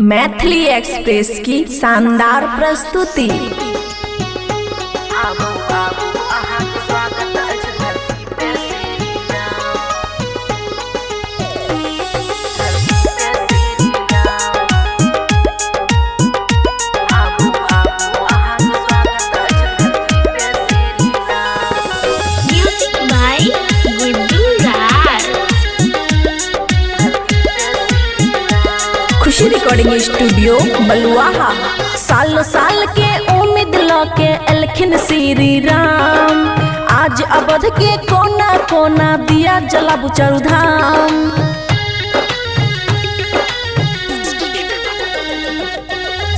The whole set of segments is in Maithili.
मैथिली एक्सप्रेस की शानदार प्रस्तुति। आबू आबू अहाँके स्वागत अछि धरती पे श्री राम, धरती पे श्री राम। आबू आबू अहाँके स्वागत अछि धरती पे Shri Ram. Music by Guddu Raj. धरती पे श्री राम। खुशी रिकॉर्डिंग स्टूडियो बलुआहा। साल साल के उम्मीद ल के एलखिन श्री राम, आज अवध के कोना कोना दिया जलाबू चारू धाम।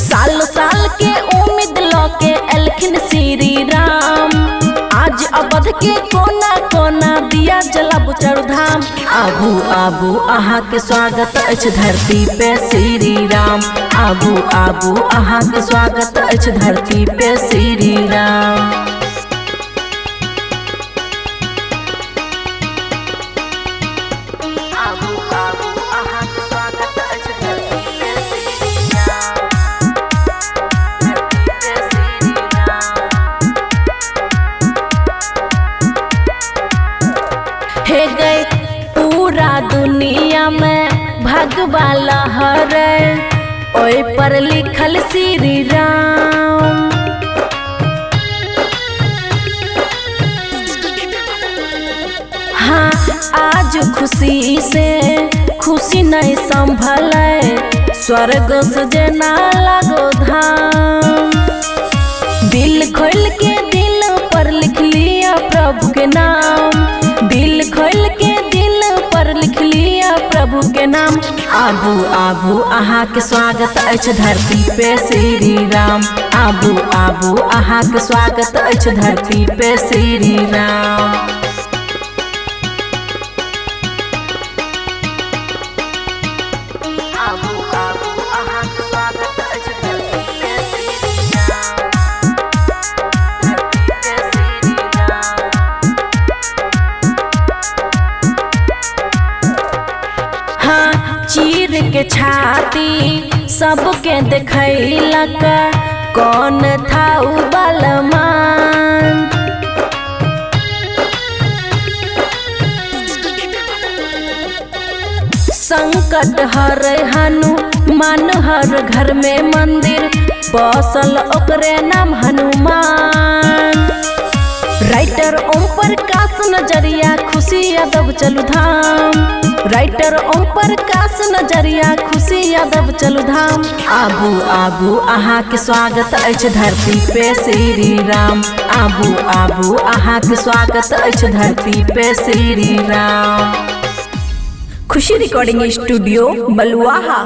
साल साल के उम्मीद ल के एलखिन श्री राम, आज अवध के कोना कोना दिया जलाबू चारू धाम। आबू आबू अहाँके स्वागत अछि धरती पे श्री राम, आबू आबू अहाँके स्वागत अछि धरती पे श्री राम। आबू आबू अहाँके स्वागत अछि धरती पे श्री राम, धरती पे श्री राम। हे गए पूरा दुनिया में भगवा लहर, ओय पर लिखल श्री राम। हाँ आज खुशी से खुशी नहीं संभले, स्वर्ग से जेना लागो धाम। दिल खोल के दिल पर लिख लिया प्रभु के नाम, दिल खोल के दिल पर लिख लिया प्रभु के नाम। आबू आबू अहाँके स्वागत अछि धरती पे श्री राम, आबू आबू अहाँके स्वागत अछि धरती पे श्री राम। आबू आबू अहाँके स्वागत अछि धरती पे श्री राम, धरती पे श्री राम। हाँ चीर के छाती सबके देखैलक, कौन था उ बलमान। संकट हर हनुमान हर घर में मंदिर, बसल ओकरे नाम हनुमान। राइटर ओम प्रकाश नजरिया खुशी यादव चलू धाम, राइटर ओम प्रकाश नजरिया खुशी यादव चलू धाम। आबू आबू अहाँके स्वागत अछि धरती पे श्री राम, आबू आबू अहाँके स्वागत अछि धरती पे श्री राम। खुशी रिकॉर्डिंग स्टूडियो बलुआहा।